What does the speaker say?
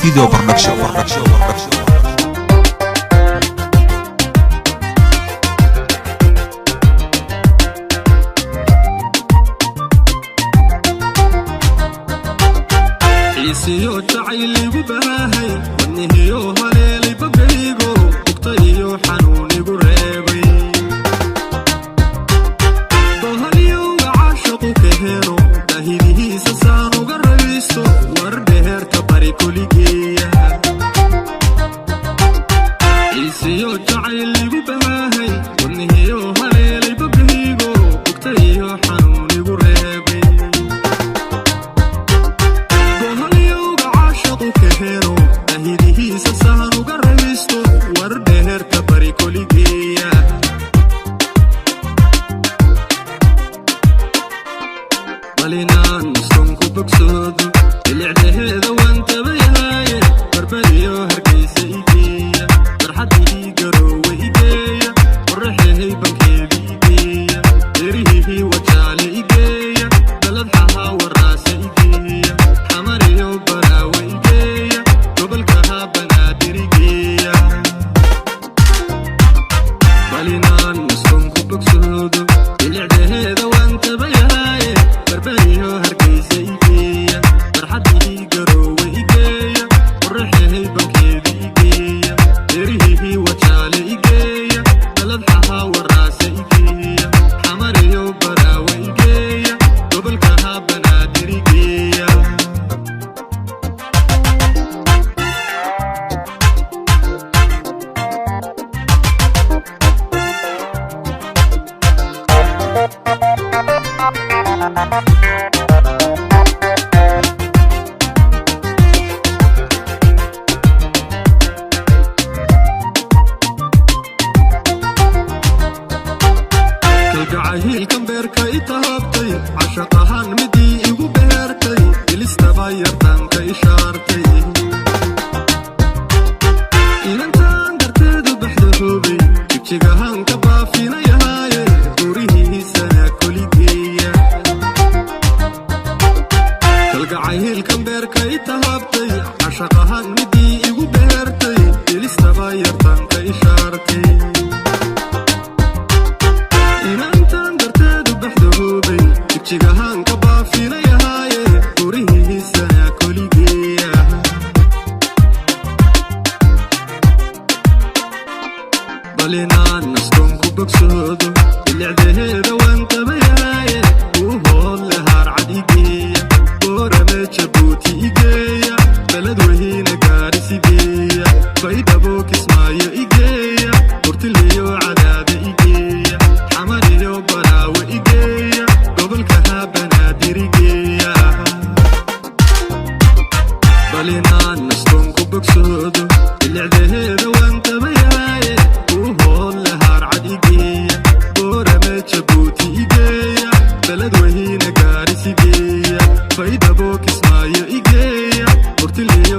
Video Production. Production. Production. Xiisiyo jacayl igu baahay, wadnihiyo haleelay bagaygo, bugta iyo xanuun igu reebay. Bahalyowga caashaqu ka helo, baahidihiisa saan uga raysto, war dheherta bari koligeeya. Xiisiyo jacayl igu baahay, wadnihiyo haleelay bagaygo, bugta iyo xanuun igu reebay. Bohalyowga caashaqu ka helo, baahidihiisa saan uga raysto, war dheherta bari koligeeya. Balinaan mustonku bogsoodo, bilicdaheeda waan tabayahaaye, Barbariyo Hargeysa igeeya, barxadihii Garoowe igeeya, qoraxehay bankeedi igeeya, derihihii Wajaale igeeya, Daladxaha Waraase igeeya, Xamariyo Baraawe igeeya, gobolkaha Banaadir igeeya. Balinaan mustonku bogsoodo, bilicdaheeda waan tabayahaaye, Barbariyo Hargeysa igeeya, barxadihii Garoowe igeeya, qoraxehay bankeedi igeeya, derihihii Wajaale igeeya, Daladxaha Waraase igeeya, Xamariyo Baraawe igeeya, gobolkaha Banaadir igeeya. Kalgacahiilkan beerka i tahabtay, cashaq ahaan midii igu beertay, bilistaba yartaanka ishaartay. Inantaan darteedu baxda hubay, jigjigahaan ka baafinayahaaye, gurihiisana koligeeya. Kalgacahiilkan beerka i tahabtay, cashaq ahaan midii igu beertay, bilistaba yartaanka ishaartay. Inantaan darteedu baxda hubay, jigjigahaan ka baafinayahaaye, gurihiisana koligeeya. Balinaan nastonku bogsoodo, bilicdaheeda waan tabayaaye, uu hoodle haarcad igeeya, Boorame, Jabuuti igeeya, Beledweyne Gaaris igeeya, Baydhabo, Kismaayo igeeya, Burtiliyo Cadaada igeeya, Xamariyo Baraawe igeeya, gobolkaha Banaadir igeeya. Balinaan nastonku bogsoodo, bilicdaheeda waan tabayaaye, uu hoodle haarcad igeeya, Boorame, Jabuuti igeeya, Beledweyne Gaaris igeeya, Baydhabo, Kismaayo igeeya, Burtiliyo